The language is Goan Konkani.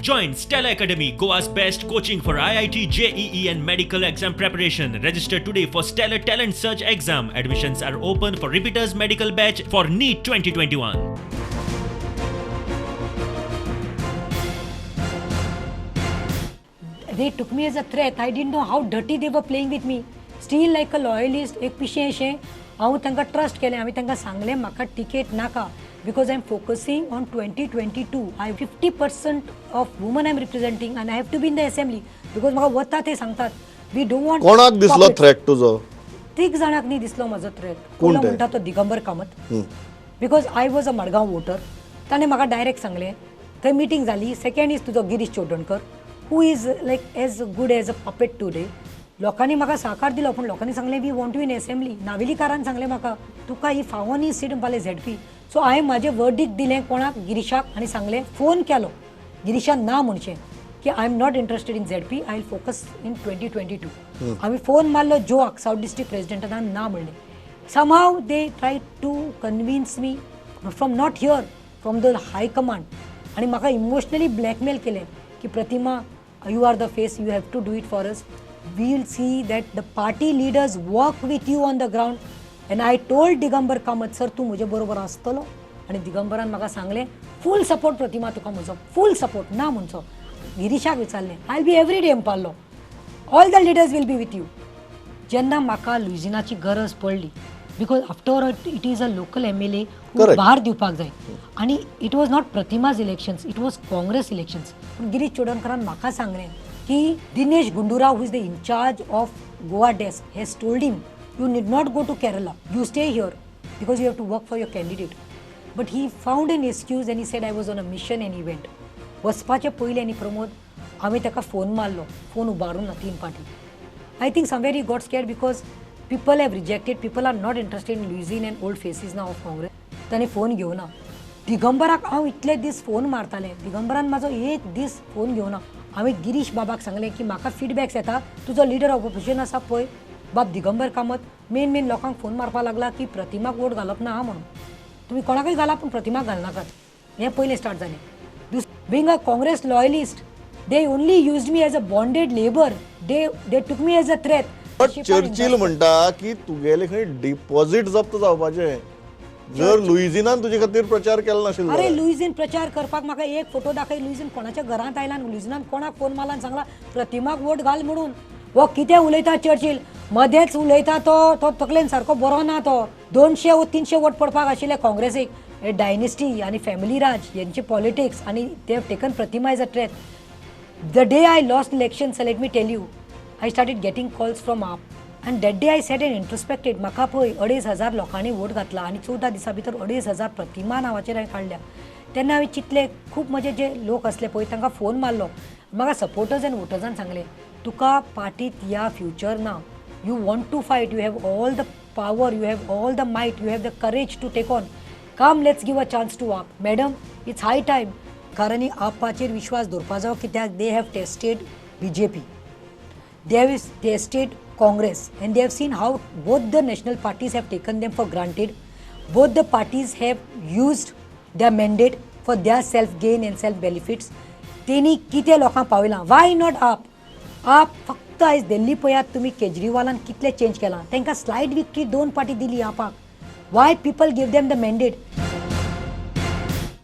Join Stellar Academy, Goa's best coaching for IIT, JEE, and medical exam preparation. Register today for Stellar Talent Search exam. Admissions are open for repeaters medical batch for NEET 2021. They took me as a threat. I didn't know how dirty they were playing with me. Still like a loyalist, एक पिशें अशें हांव तांकां ट्रस्ट केलें. हांवें तांकां सांगलें, म्हाका टिकेट नाका because I am focusing on 2022. I 50% of woman I am representing and I have to be in the assembly because म्हाका वता ते सांगतात, we don't want. कोणाक दिसलो थ्रेट तुजो? तीग जाणांक न्ही दिसलो म्हजो थ्रेट. कोण कोण ते? म्हणटा तो Digambar Kamat, because I was a Madgaon voter. ताणें म्हाका डायरेक्ट सांगलें, थंय मिटींग जाली. सेकंड is तुजो Girish Chodankar, who is like as good as a puppet today. लोकांनी म्हाका साकार दिलो, पूण लोकांनी सांगलें, we want you in assembly. नावेलीकारान सांगलें म्हाका, तुका ही फावो न्ही सीट म्हणपाले झेडपी. सो हांवें म्हाजें वर्डीक दिलें कोणाक? गिरीशाक. आनी सांगलें, फोन केलो गिरीशान ना म्हणचें की I am not interested in ZP, I will focus in 2022. हांवें फोन मारलो जोआक, सावथ डिस्ट्रिक्ट प्रेसिडेंटान, ना म्हणलें. Somehow they tried to convince me from not here, from the high command, आणि म्हाका इमोशनली ब्लॅकमेल केलें की प्रतिमा, you are the face, you have to do it for us. We will see that the party leaders work with you on the ground. And I told Digambar Kamat, sir, तूं म्हजे बरोबर आसतलो? आनी दिगंबरान म्हाका सांगलें, फूल सपोर्ट प्रतिमा, तुका म्हजो फूल सपोर्ट, ना म्हणचो. गिरीशाक विचारलें, I be every day म्हणपालो, all the leaders will be with you. जेन्ना म्हाका लुझिनाची गरज पडली, because after it is a local MLA, भार दिवपाक जाय आनी it was not Pratima's elections, it was Congress elections. पूण गिरीश चोडणकरान म्हाका सांगलें की Dinesh Gundurao, who is the incharge of Goa desk, has told him, you need not go to Kerala, you stay here because you have to work for your candidate. But he found an excuse and he said, I was on a mission, and he went. वचपाचे पयलीं आनी प्रमोद, हांवें ताका फोन मारलो, फोन उबारूं ना तीन पाटी. I think somewhere he got scared because people have rejected, people are not interested in Luizinho and old faces now of Congress. ताणें फोन घेवना. दिगंबराक हांव इतले दीस फोन मारतालें, दिगंबरान म्हाजो एक दीस फोन घेवना. हांवें गिरीश बाबाक सांगलें की म्हाका फिडबॅक्स येता, तुजो लिडर ऑफ ऑपोजिशन आसा पळय बाब दिगंबर कामत, मेन मेन लोकांक फोन मारपाक लागला की प्रतिमाक वोट घालप ना म्हणून, तुमी कोणाकूय घाला पूण प्रतिमाक घालनाकात. हें पयलें स्टार्ट जालें. Being a Congress loyalist, they only used me as a bonded labour. They took me as a threat. But Churchill म्हणटा की तुगेले खंय डिपॉझिट जप्त जावपाचें जर लुइझिनान तुजे खातीर प्रचार केलो नाशिल्लो. अरे, लुईझीन प्रचार करपाक म्हाका एक फोटो दाखय. लुईझीन कोणाच्या घरांत आयला आनी लुईझिनान कोणाक फोन मारला आनी सांगला प्रतिमाक वोट घाल म्हणून? हो कितें उलयता चर्चिल, मदेंच उलयता तो. तो तकलेन सारको बरो ना तो. 200 वो 300 वोट पडपाक आशिल्ले काँग्रेसीक. हे डायनेस्टी आनी फॅमिली राज हेंचे पॉलिटिक्स आनी they have taken Pratima as a threat. The day I lost election, sir, let me tell you, I started getting calls from AAP. And that day I sat and introspected. म्हाका पळय 2500 लोकांनी वोट घातला आनी 14 दिसां भितर 2500 प्रतिमा नांवाचेर हांवें काडल्या. तेन्ना हांवें चिंतलें, खूब म्हजे जे लोक आसले पळय तांकां फोन मारलो. म्हाका सपोर्टर्स आनी वोटर्सान सांगलें, तुका पार्टीत या फ्युचर ना. You want to fight, you have all the power, you have all the might, you have the courage to take on. Come, let's give a chance to AAP. Madam, it's high time. कारण आपाचेर विश्वास दवरपा जावो कित्याक they have tested BJP, they have tested Congress, and they have seen how both the national parties have taken them for granted. Both the parties have used their mandate for their self gain and self benefits. तेणी कितें लोकांक पावयलां? Why not आप? आप फक्त आयज दिल्ली पळयात तुमी, केजरीवालान कितलें चेंज केलां. तांकां स्लायट विक्ट्री दोन पाटी दिली आपाक. Why people give them the mandate?